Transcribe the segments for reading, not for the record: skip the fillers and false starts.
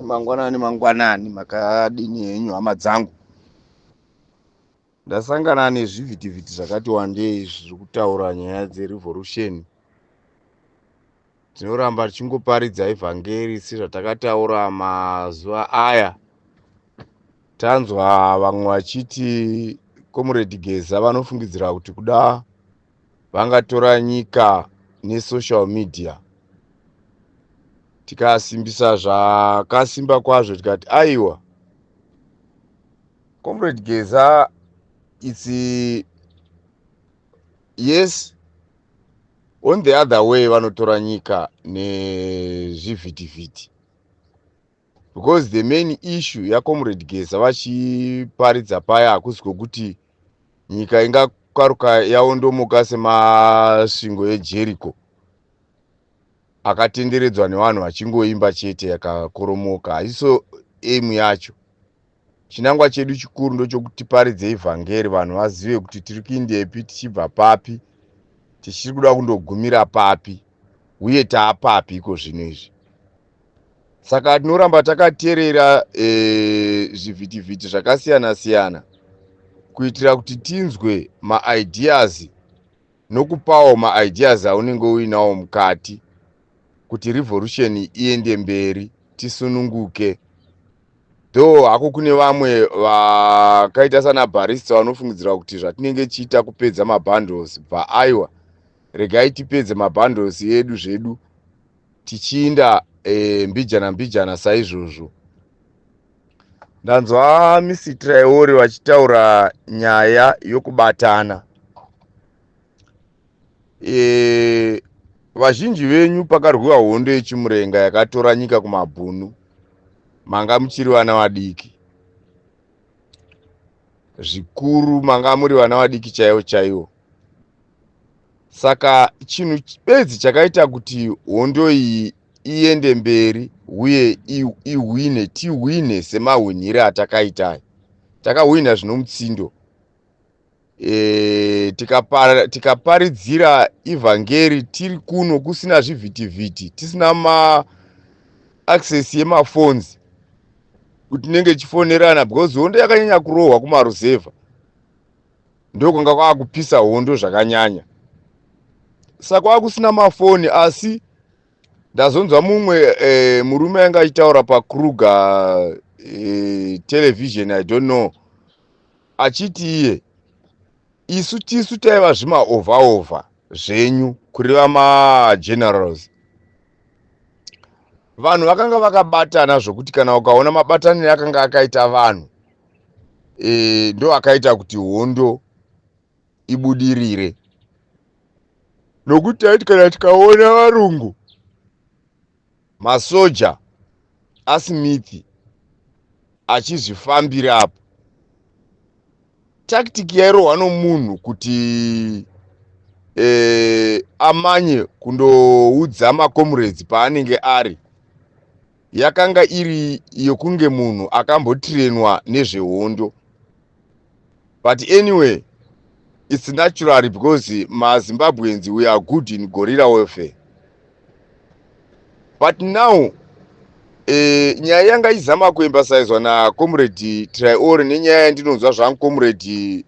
Mangwanani mangwanani, makadini henyu hama dzangu? Ndasangana nezvivhitivhiti zvakati wandei zviri kutaura nyaya dzerevolution. Tinoramba tichingoparidza ivhangeri sezvatakataura mazuva aya. Tanzwa vamwe vachiti Comrade Geza vanofungidzira kuti kuda vangatora nyika nesocial media. Tikasimbisa zvakasimba kwazvo tikati aiwa, Comrade Geza, it's yes, on the other way vanotora nyika nezvivhitivhiti, because the main issue yaComrade Geza vachiparidza paya hakuzi kwokuti nyika ingakaruka yaondomoka semasvingo eJericho akatenderedzwa nevanhu vachingoimba chete yakakoromoka. Haiso aim yacho. Chinangwa chedu chikuru ndochokuti tiparidze ivhangeri, vanhu vazive kuti tiri kuindepi, tichibva papi, tichiri kuda kundogumira papi, uye taapapi iko zvino izvi. Saka tinoramba takateerera zvivhitivhiti zvakasiyana siyana kuitira kuti tinzwe maideas nokupawo maideas aunenge uinawo mukati kuti revolution iende mberi, tisununguke. Though hako kune vamwe vakaita sana barista vanofungidzira kuti zvatinenge tichiita kupedza mabundles, bva aiwa, regai tipedze mabundles edu zvedu tichiinda mbijana mbijana saizvozvo. Ndanzwa Mr Traore vachitaura nyaya yokubatana. Vazhinji venyu pakarwiwa hondo yeChimurenga yakatora nyika kumabhunu, manga muchiri vana vadiki zvikuru, manga muri vana vadiki chaivo chaivo. Saka chinhu bedzi chakaita kuti hondo iyi iende mberi uye ihwine, tihwine semahwinire atakaita, takahwina zvinomutsindo, tikaparidzira ivhangeri tiri kuno kusina zvivhitivhiti, tisina maaccess yemaphones kuti tinenge tichifonerana, because hondo yakanyanya kurohwa kumaruzevha, ndokwanga kwakupisa hondo zvakanyanya, saka kwakusina mafoni. Asi ndazonzwa mumwe murume anga achitaura paKruger Television, I don't know, achiti iye isu tisu taiva zvimaovhaovha zvenyu, kureva magenerals. Vanhu vakanga vakabatana zvokuti kana ukaona mabataniro akanga akaita vanhu, ndo akaita kuti hondo ibudirire, nokuti taiti kana tikaona varungu, masoja aSmith achizvifambira apo, tactic yairohwa nomunhu kuti amanye kundoudza macomrades paanenge ari yakanga iri yokunge munhu akambotrainwa nezvehondo. But anyway, it's naturally because maZimbabweans, we are good in guerrilla warfare. But now nyaya yanga izama kuemphasizwa naComrade Traore nenyaya yandinonzwa zvangu Comrade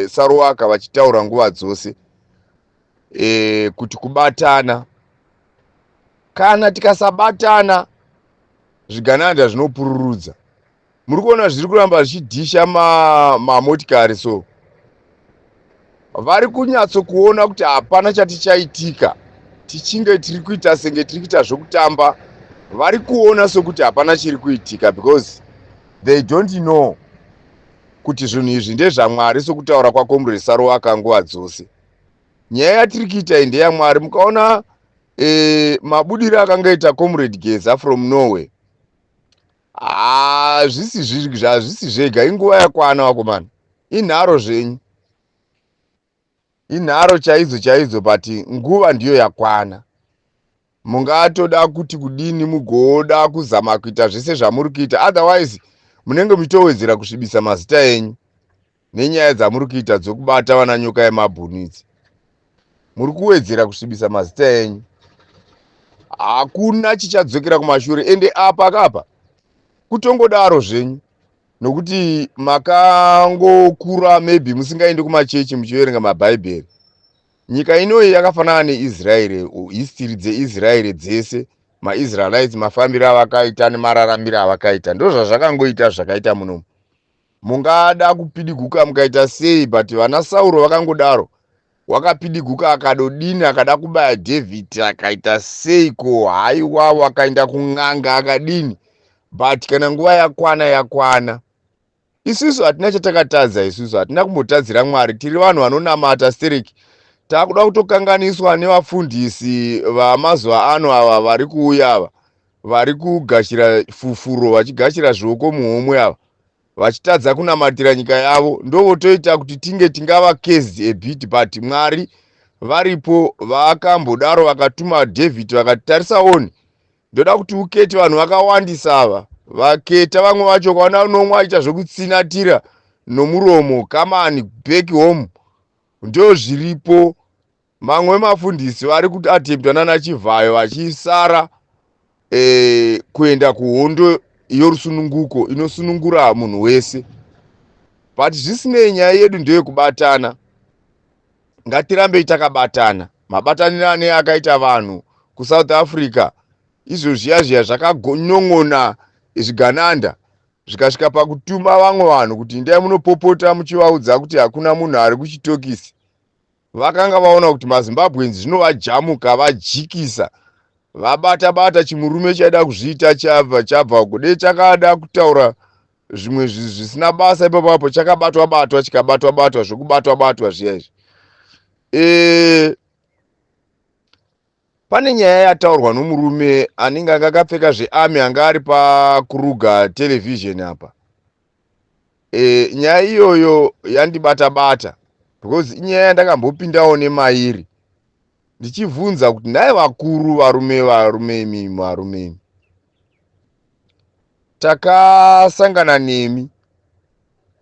Saruwaka vachitaura nguva dzose, kuti kubatana. Kana tikasabatana, zvigananda zvinopururudza. Muri kuona zviri kuramba zvichidhisha mamotikari, so vari kunyatsokuona kuti hapana chati chaitika. Tichinge tiri kuita senge tiri kuita zvokutamba, vari kuona sokuti hapana chiri kuitika because they don't know kuti zvinhu izvi ndezvaMwari. Sokutaura kwaComrade Saruwaka nguva dzose, nyaya yatiri kuita iyi ndeyamwari. Mukaona mabudiro akanga ita Comrade Geza from Norway, hazvisi zvazvisi zvega. Inguva yakwana, vakomana, inharo zvenyu, inharo chaidzo chaidzo, but nguva ndiyo yakwana. Mungatoda kuti kudini, mugoda kuzama kuita zvese zvamuri kuita, otherwise munenge muchitowedzera kusvibisa mazita enyu nenyaya dzamuri kuita dzokubata vana nyoka yemabhunu idzi. Muri kuwedzera kusvibisa mazita enyu. Hakuna chichadzokera kumashure. Ende apa kapa Kutongodaro zvenyu nokuti makangokura maybe musingaendi kumachechi muchiverenga mabhaibheri. Nyika inoyi yakafanana neIsraeri, history dzeIsraeri dzese, maIsraelites, mafambiro avakaita nemararamiro avakaita, ndozvazvakangoita zvakaita munomu. Mungada kupidiguka mukaita sei, but vana Sauro vakangodaro, wakapidiguka akadodini, akada kubaya David, akaita seiko, haiwa, wakaenda kun'anga akadini, but kana nguva yakwana, yakwana. Isusu hatina chatakatadza, isusu hatina kumbotadzira Mwari, tiri vanhu vanonamata stereki. Taakuda kutokanganiswa nevafundisi vamazuva ano ava vari kuuya ava, vari kugashira fufuro, vachigashira zvioko muhomwe ava, vachitadza kunamatira nyika yavo, ndovotoita kuti tinge tingava cursed a bit. But Mwari varipo, vakambodaro vakatuma David, vakati, "Tarisaoni, ndoda kuti ukete vanhu vakawandisa ava." Vaketa vamwe vacho, kaona nomwe aita zvekutsinatira nomuromo, "Come back home." Ndo zviripo. Mamwe mafundisi vari kuatempta nana Chivhayo vachisara kuenda kuhondo yorusununguko inosunungura munhu wese. But zvisinei, nyaya yedu ndeyekubatana. Ngatirambei takabatana. Mabatanirane akaita vanhu kuSouth Africa izvo zviya zviya zvakanyon'ona zvigananda, zvikasvika pakutuma vamwe vanhu kuti ndai munopopota muchivaudza kuti hakuna munhu ari kuchitokisi. Vakanga vaona kuti maZimbabweans zvinovajamuka, vajikisa, vabata bata chimurume chaida kuzviita chabva chabva kude, chakada kutaura zvimwe zvisina basa ipapapo, chakabatwa batwa, chikabatwa batwa, zvokubatwa batwa zviya izvi. Pane nyaya yataurwa nomurume anenge anga akapfeka zvearmy, anga ari paKruger Television apa. Nyaya iyoyo yandibata bata because inyaya yandakambopindawo nemairi ndichibvunza kuti, nhai vakuru, varume, varume imi, varume imi, takasangana nemi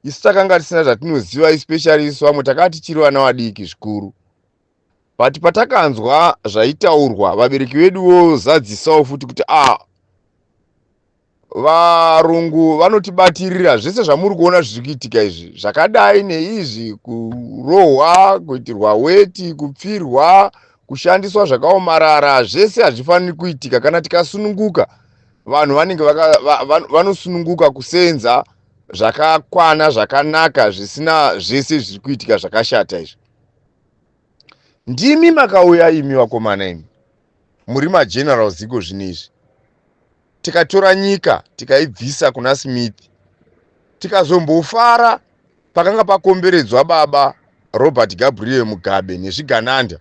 isu takanga tisina zvatinoziva, especially isu vamwe takanga tichiri vana vadiki zvikuru, but patakanzwa zvaitaurwa, vabereki vedu vozadzisawo futi kuti a varungu vanotibatirira zvese zvamuri kuona zviri kuitika izvi, zvakadai neizvi, kurohwa, kuitirwa weti, kupfirwa, kushandiswa zvakaomarara, zvese hazvifaniri kuitika. Kana tikasununguka, vanhu vanenge vanosununguka kusenza zvakakwana, zvakanaka, zvisina zvese zviri kuitika zvakashata izvi. Ndimi makauya imi vakomana imi muri magenerals iko zvino izvi, tikatora nyika tikaibvisa kuna Smith, tikazombofara pakanga pakomberedzwa baba Robert Gabriel Mugabe nezvigananda,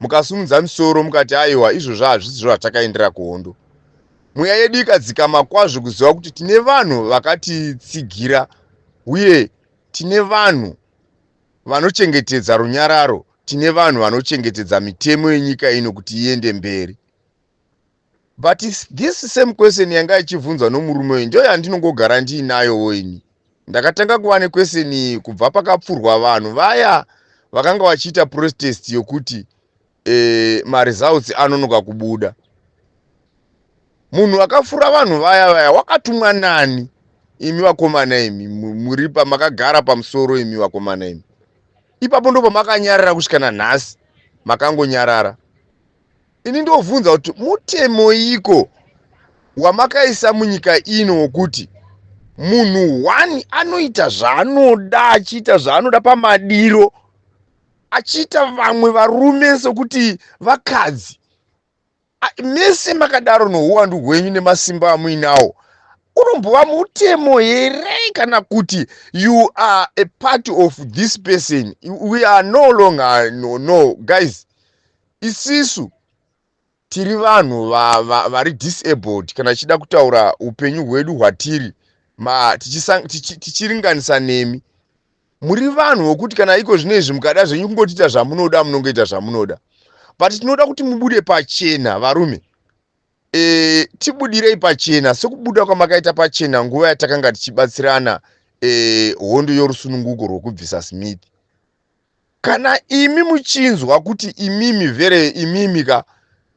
mukasumudza misoro mukati, "Aiwa, izvozvo hazvisizvo zvatakaendera kuhondo." Mweya yedu ikadzikama kwazvo kuziva kuti tine vanhu vakatitsigira uye tine vanhu vanochengetedza runyararo, tine vanhu vanochengetedza mitemo yenyika ino kuti iende mberi. But this same question yanga ichibvunzwa nomurume uyu ndo yandinongogara ndiinayowo ini. Ndakatanga kuva nequestion iyi kubva pakapfurwa vanhu vaya vakanga vachiita protest yokuti maresults anonoka kubuda. Munhu akapfura vanhu vaya vaya wakatumwa nani, imi vakomana imi muri pamakagara pamusoro, imi vakomana imi? Ipapo ndo pamakanyarara kusvika nanhasi, makangonyarara. Ini ndobvunza kuti mutemo iko wamakaisa munyika ino wokuti munhu one anoita zvaanoda, achiita zvaanoda pamadiro, achiita vamwe varume sokuti vakadzi, mese makadaro nouwandu hwenyu nemasimba amuinawo, unombova mutemo here, kana kuti you are a part of this person? We are no longer, no, no guys, isisu tiri vanhu vari disabled. Kana tichida kutaura upenyu hwedu hwatiri, tichiringanisa nemi, muri vanhu vokuti kana iko zvino izvi mukada zvenyu kungotiita zvamunoda, munongoita zvamunoda, but tinoda kuti mubude pachena, varume. Tibudirei pachena sekubuda kwamakaita pachena nguva yatakanga tichibatsirana hondo yorusununguko rwokubvisa Smith. Kana imi muchinzwa kuti imimi vhere imimi ka,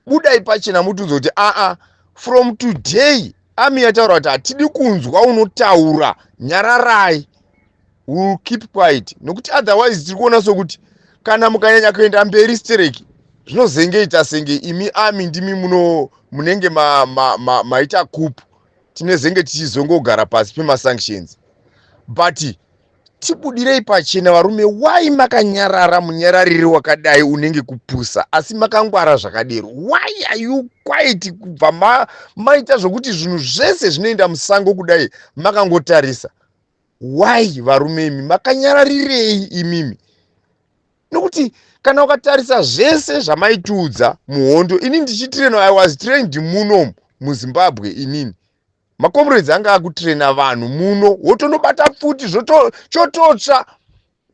budai pachena mutiudze kuti, "Aa, from today Army yataura kuti hatidi kunzwa unotaura, nyararai, will keep quiet, nokuti otherwise tiri kuona sokuti kana mukanyanya kuenda mberi stereki, zvinozengeita senge imi army ndimi muno munenge maita ma coup, tinezenge tichizongogara pasi pemasanctions. But tibudirei pachena, varume. Why makanyarara munyarariri wakadai unenge kupusa, asi makangwara zvakadero? Why are you quiet kubva maita zvokuti zvinhu zvese zvinoenda musango kudai makangotarisa? Why, varume imi, makanyararirei imimi? Nokuti kana ukatarisa zvese zvamaitiudza muhondo, ini ndichitrainwa, I was trained muno muZimbabwe. Inini macomrades anga akutraina vanhu muno, wotondobata pfuti, chototsva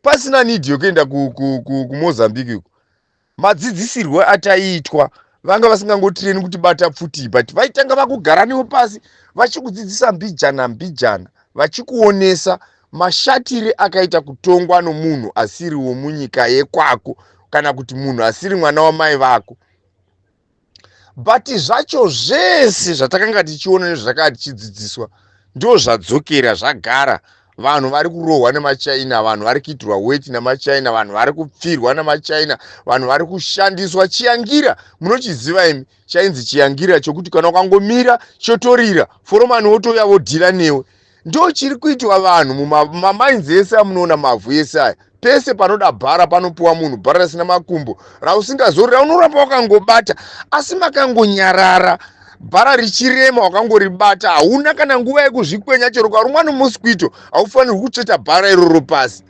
pasina need yokuenda kuMozambique uko. Madzidzisirwo ataiitwa, vanga vasingangotraini kuti bata pfuti, but vaitanga vakugara newe pasi vachikudzidzisa mbijana mbijana, vachikuonesa mashatire akaita kutongwa nomunhu asiri womunyika yekwako, kana kuti munhu asiri mwana wamai vako. But zvacho zvese zvatakanga tichiona nezvatakanga tichidzidziswa ndo zvadzokera zvagara. Vanhu vari kurohwa nemaChina, vanhu vari kuitirwa weti nemaChina, vanhu vari kupfirwa nemaChina, vanhu vari kushandiswa. Chiyangira munochiziva imi, chainzi chiyangira, chokuti kana ukangomira chotorira, foromani wotouya vodhila newe. Ndo chiri kuitwa vanhu mumamainzi ese amunoona, mavhu ese aya. Pese panoda bhara panopiwa munhu bhara risina makumbo, rausingazori, raunoramba wakangobata, asi makangonyarara, bhara richirema wakangoribata. Hauna kana nguva yekuzvikwenya. Chero ukarumwa nemosquito, haufanirwi kutsveta bhara iroro pasi.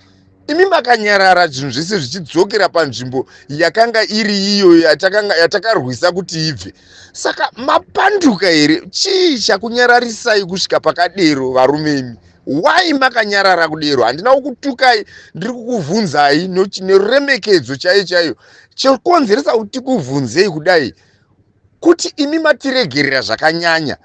Imi makanyarara, zvinhu zvese zvichidzokera panzvimbo yakanga iri iyo yatakarwisa kuti ibve. Saka mapanduka here? Chii chakunyararisai kusvika pakadero, varume imi? Why makanyarara kudero? Handina kukutukai, ndiri kukuvhunzai neruremekedzo chaiyo chaiyo. Chokonzeresa kuti tikuvhunzei kudai kuti imi matiregerera zvakanyanya,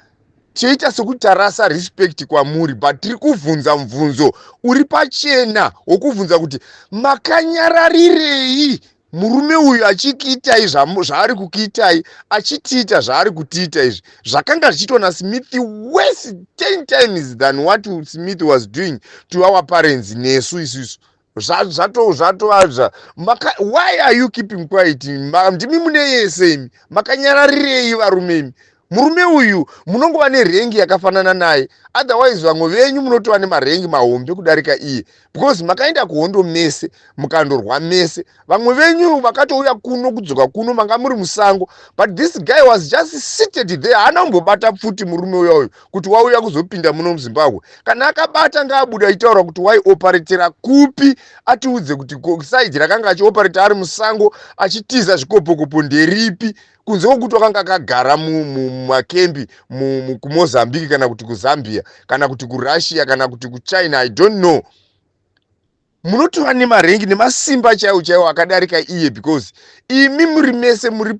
toita sekuti tarasa respect kwamuri, but tiri kuvhunza mubvunzo uri pachena wokuvhunza kuti makanyararirei murume uyu achikuitai zvaari kukuitai, achitiita zvaari kutiita izvi, zvakanga zvichiitwa naSmith worse 10 times than what Smith was doing to our parents nesu isusu. Zvatova. Why are you keeping quiet? Ndimi mune yese imi. Makanyararirei, varume imi? Murume uyu munongova nerank yakafanana naye, otherwise vamwe venyu munotova nemarank mahombe kudarika iye, because makaenda kuhondo mese, mukandorwa mese. Vamwe venyu vakatouya kuno, kudzoka kuno manga muri musango, but this guy was just seated there. Haana kumbobata pfuti murume uya uyu kuti wauya kuzopinda muno muZimbabwe. Kana akabata, ngaabuda aitaura kuti waioperatera kupi, atiudze kuti side rakanga achioperata ari musango achitiza zvikopokopo nderipi, kunze kwokuti wakanga akagara mumakembi kuMozambique, kana kuti kuZambia, kana kuti kuRussia, kana kuti kuChina, I don't know. Munotova nemarank nemasimba chaiwo chaiwo akadarika iye, because imi muri mese muri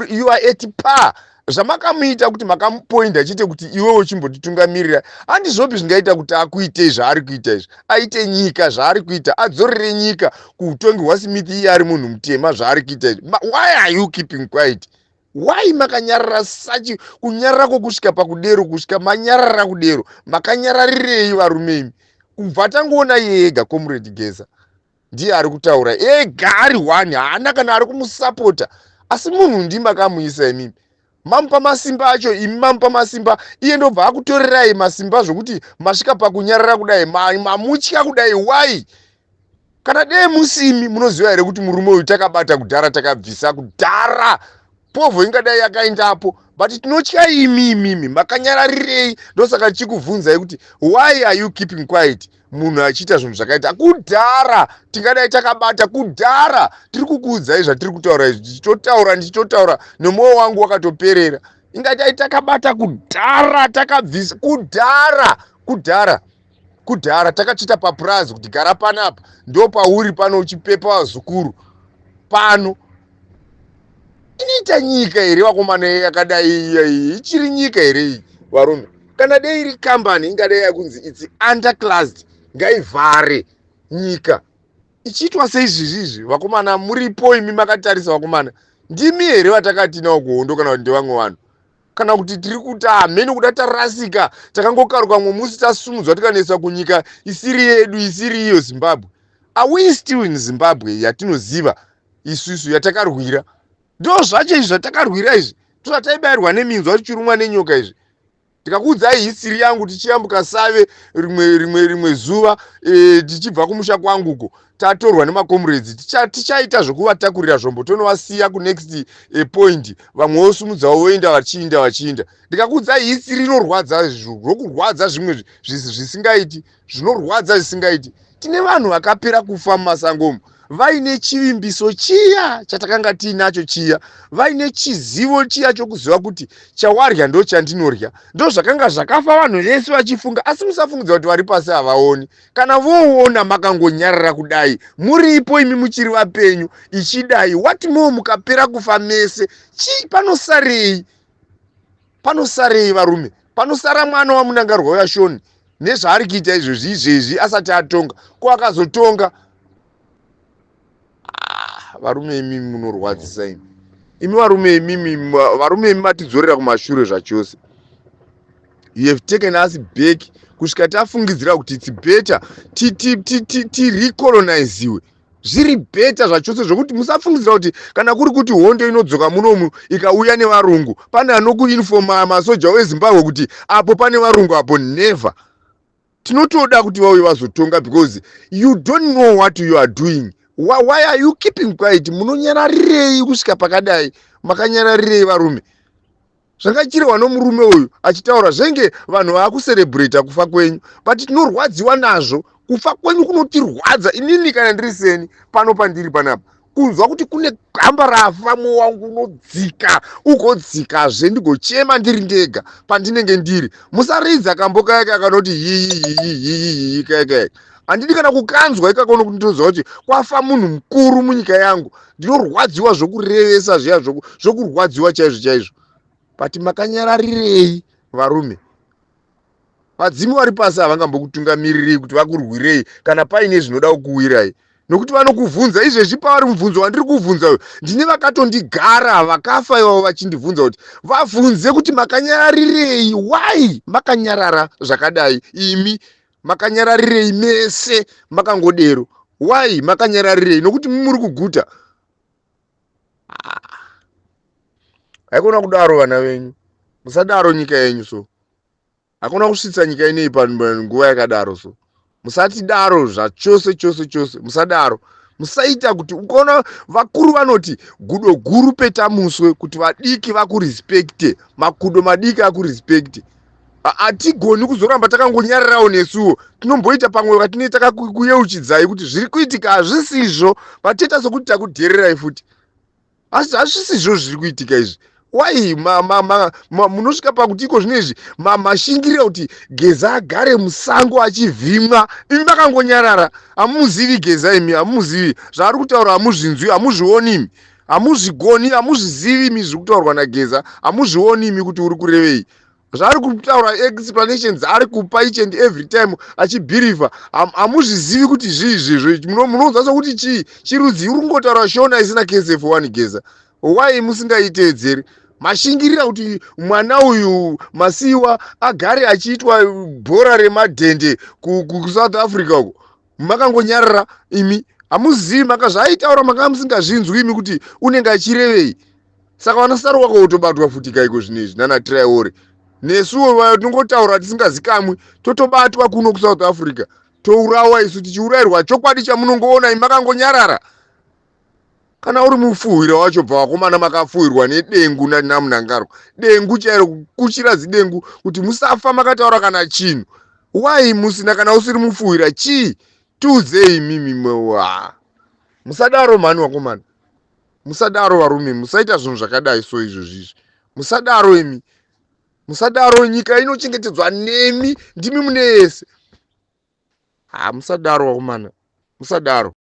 you are at par. Zvamakamuita kuti makamupoinda chete kuti iwewo chimbotitungamirira, handizvopi zvingaita kuti akuitei zvaari kuita izvi, aite nyika zvaari kuita, adzorere nyika kuutongi hwaSmith, iye ari munhu mutema, zvaari kuita izvi? Why are you keeping quiet? Why makanyarara sachi kunyarara kwokusvika pakudero, kusvika manyarara kudero? Makanyararirei, varume imi? Kubva tangoona iye ega, Comrade Geza ndiye ari kutaura ega, ari one, haana kana ari kumusapota. Asi munhu ndimakamuisa imimi, mamupa masimba acho imi, mamupa masimba iye, ndobva akutorerai masimba zvokuti masvika pakunyarara kudai, mamutya kudai. Why? Kana dee musimi, munoziva here kuti murume uyu takabata kudhara, takabvisa kudhara, povho ingadai yakaendapo? But tinotya imi. Imimi makanyararirei? Ndosaka tichikuvhunzai kuti why are you keeping quiet munhu achiita zvinhu zvakaita kudhara? Tingadai takabata kudhara. Tiri kukuudzai zvatiri kutaura izvi, tichitotaura, ndichitotaura nemwoyo wangu wakatoperera. Ingadai takabata kudhara, takabvisa kudhara, kudhara, kudhara. Takachita papurazi kuti gara panapa, ndo pauri pano uchipepa vazukuru pano. Inoita nyika here, vakomana, yakadai iyi? Ichiri nyika here iyi, varume? Kana dei iri kambani, ingadai yakunzi it's underclassed, ngaivhare. Nyika ichiitwa seizvizvizvi, vakomana, muripo imi makatarisa. Vakomana, ndimi here vatakatinawo kuhondo, kana kuti ndevamwe vanhu? Kana kuti tiri kuti hamene kuda tarasika, takangokaruka mwe musi tasumudzwa tikanoiswa kunyika isiri yedu, isiri iyo Zimbabwe? Are we still in Zimbabwe yatinoziva isusu, yatakarwira? Ndo zvacho izvi zvatakarwira izvi, tozvataibayirwa neminzwa tichirumwa nenyoka izvi. Tikakuudzai history yangu tichiyambuka Save rimwe zuva, tichibva kumusha kwanguko, tatorwa nemacomrades, tichaita zvokuvatakurira zvombo, tonovasiya kunext point, vamwe vosumudzawo voenda, vachiinda vachiinda. Ndikakuudzai history inorwadza, zvokurwadza, zvimwe zvisingaiti, zvinorwadza zvisingaiti. Tine vanhu vakapera kufa mumasango umu vaine chivimbiso chiya chatakanga tiinacho chiya, vaine chizivo chiya chokuziva kuti chawarya ndo chandinorya. Ndo zvakanga zvakafa vanhu vese vachifunga. Asi musafungidza kuti vari pasi havaoni. Kana voona makangonyarara kudai, muripo imi muchiri vapenyu ichidai, what more mukapera kufa mese? Chii panosarei? Panosarei, varume? Panosara mwana waMunangarwa uyashoni nezvaari kuita izvozvi izvezvi asati atonga. Ko akazotonga? Ah, varume imi munorwadzisa imi. Imi varume, imimi varume imi, matidzorera kumashure zvachose. You have taken us back kusvika tafungidzira kuti it's better tirecoloniziwe. Zviri better zvachose, zvokuti musafungidzira kuti kana kuri kuti hondo inodzoka munomu ikauya nevarungu, pane anokuinforma masoja eZimbabwe kuti apo pane varungu apo. Never. Tinotoda kuti vauye vazotonga because you don't know what you are doing. Why are you keeping quiet? Munonyararirei kusvika pakadai? Makanyararirei, varume? Zvangachirehwa nomurume uyu achitaura zvenge vanhu vaakucelebrata kufa kwenyu, but tinorwadziwa nazvo. Kufa kwenyu kunotirwadza. Inini kana ndiri seni pano pandiri panapa, kunzwa kuti kune gamba rafa, mwoyo wangu unodzika ugodzikazve, ndigochema ndiri ndega pandinenge ndiri. Musaridza kambo kaya kakanoti yiyi yiyi yiyi yiyi kaya kaya. Handidi kana kukanzwa ikako, nokuti ndinoziva kuti kwafa munhu mukuru munyika yangu. Ndinorwadziwa zvokurevesa zviya, zvokurwadziwa chaizvo chaizvo. But makanyararirei, varume? Vadzimu vari pasi havangambokutungamiririi kuti vakurwirei kana paine zvinoda kukuwirai, nokuti vanokuvhunza izvezvi. Pavari mubvunzo wandiri kuvhunza uyu, ndine vakatondigara vakafa ivavo vachindibvunza kuti vavhunze kuti makanyararirei. Why makanyarara zvakadai imi? Makanyararirei mese makangodero? Why makanyararirei? Nokuti muri kuguta. Ah. Haikona kudaro, vana venyu. Musadaro nyika yenyu so. Hakuna kusvitsa nyika inei panguva yakadaro so. Musatidaro zvachose chose chose. Musadaro, musaita kuti ukaona vakuru vanoti gudo guru petamuswe kuti vadiki vakurespecte, makudo madiki akurespecte. Hatigoni kuzoramba takangonyararawo nesuwo. Tinomboita pamwe katinee takakuyeuchidzai kuti zviri kuitika hazvisizvo, patiita sokuti takudhererai futi, asi hazvisizvo zviri kuitika izvi. Why munosvika pakuti iko zvino izvi mashingirira kuti Geza agare musango achivhimwa, imi makangonyarara? Hamuzivi Geza imi, hamuzivi zvaari kutaura, hamuzvinzwi, hamuzvioni imi, hamuzvigoni, hamuzvizivi imi zviri kutaurwa naGeza. Hamuzvioni imi kuti uri kurevei zvaari kutaura. Explanations ari kupa each and every time achibhirivha, hamuzvizivi kuti zvii zvezvo. Munonzwa sokuti chii chirudzi uri kungotaura Shona isina ksf1. Geza, why musingaiteedzeri? Mashingirira kuti mwana uyu Masiyiwa agare achiitwa bhora remadhende kuSouth Africa uko, makangonyarara imi. Hamuzivi maka zvaaitaura, makanga musingazvinzwi imi kuti unenge achirevei. Saka vanasaru wakaotobatwa futi kaiko zvino izvi nana Traore. Nesuwo tinongotaura tisingazikamwi, totobatwa kuno kuSouth Africa, tourawa isu, tichiurayirwa chokwadi chamunongoona imi makangonyarara. Kana uri mufuhwira wacho, bva vakomana makafuhwirwa nedengu naMunangarwa, dengu chairo, kukuchira zidengu kuti musafa makataura kana chinhu. Wai musina? Kana usiri mufuhwira chii? Tiudzei imimi. Wa musadaro mhani, vakomana, musadaro varume, musaita zvinhu zvakadai so izvozvizvi. Musadaro imi, musadaro. Nyika inochengetedzwa nemi, ndimi mune yese. Ha, musadaro vakomana, musadaro.